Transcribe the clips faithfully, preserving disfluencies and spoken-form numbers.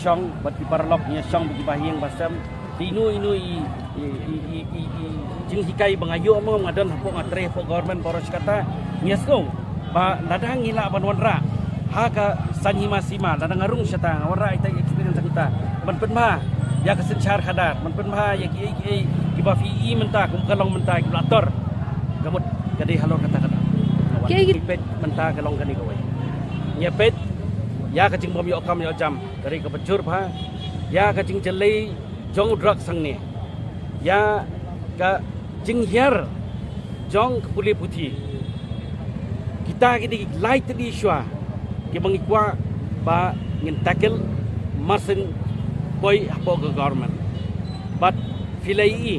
shong bad ki paralok, ngi shong bad ki bahaïing bahasem. Te ino ino i, i, i, i, i, i jinghikai ba nga ïoh mo nga don hapoh, nga trei hapoh government baroh shi katta, ngi sngew ba lada ngi lah ban wanrah ha ka saiñ hima sima, lada nga rung shata, nga wanrah ïa kita ki experience kita ban pynbha ïa ka synshar khadar, ban pynbha ïa kiei kiei kiba phi i mynta kum ka long mynta kiba la tor. Ka mut ka dei halor kata kata. Kiei ki- Ngi peit mynta ka long kane kawei. Ngi peit ïa ka jingbym ïoh kam ïoh jam, ka dei kaba jur bha. Ïa ka jingjyllei jong u drugs hangne, ïa ka jinghiar jong ka pule puthi. Kita ki dei ki lai tylli shuwa kiba ngi kwah ba ngin tackle, mar shen poi hapoh ka government. Bad phi la ïohi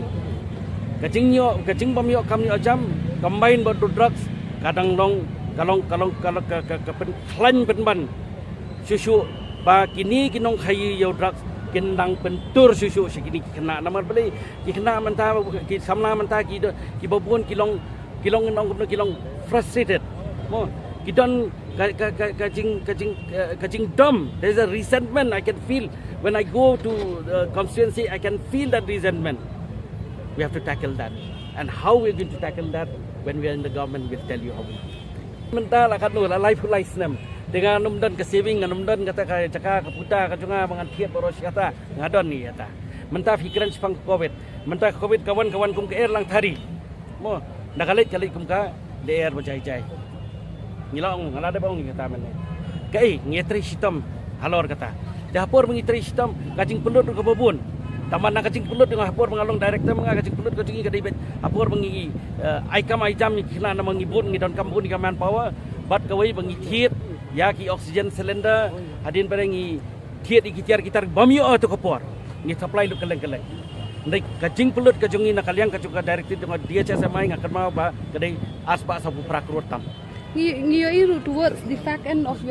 ka jingïoh, ka jingbym ïoh kam ïoh jam combined bad u drugs, ka dang long, ka long, ka long, ka long, ka, ka, ka pynkhlaiñ pynban shuh shuh ba kine ki nongkhaïi ïa u drugs kin dang pyntur shuh shuh sha kine ki khynnah. Namar balei? Ki khynnah mynta, ki samla mynta, ki do, kiba bun ki long, ki long, nong kumno, ki long frustrated. Mo, ki don ka, ka, ka, ka jing, ka jing, eh, ka jingdom. There's a resentment I can feel when I go to the constituency. I can feel that resentment. We have to tackle that. And how we're going to tackle that, when we are in the government, we'll tell you how we. Mynta la katno, la laiphew lai snem. Te ngam don ka saving, ngam don kata ka jaka, ka puta ka jong nga ba ngan thied baroh shi katta. Nga don ïa kata. Mynta phi kren shaphang covid. Mynta covid ka wan, ka wan kum ka er lang thari. Mo, na ka leit, ka leit kum ka lyer ba jai jai. Ngi la ong, nga la dep ong ïa kata mynne. Kaei, ngi trei shitom halor kata. Te ha por ba ngi trei shitom, ka jingpynlut ruh kaba bun. Tangba na ka jingpynlut jong nga, ha por ba nga long director ma nga, ka jingpynlut ka jong ngi ka dei beit ha por ba ngi, eh, ai kam ai jam ïa ki khynnah, namar ngi bun, ngi donkam bun ïa ka manpower. Bad kawei ba ngi thied ïa ki oxygen cylinder, hadien ba ngi thied ïa ki tiar ki tar bym ïoh ha kato ka por. Ngi supply lut kylleng kylleng. Hynrei ka jingpynlut ka jong ngi na ka liang ka jong ka directive jong ka D H S M I, nga kynmaw ba ka dei arspah sawphew phra klur tam. Ngi, ngi ïohi ruh towards the fag end of your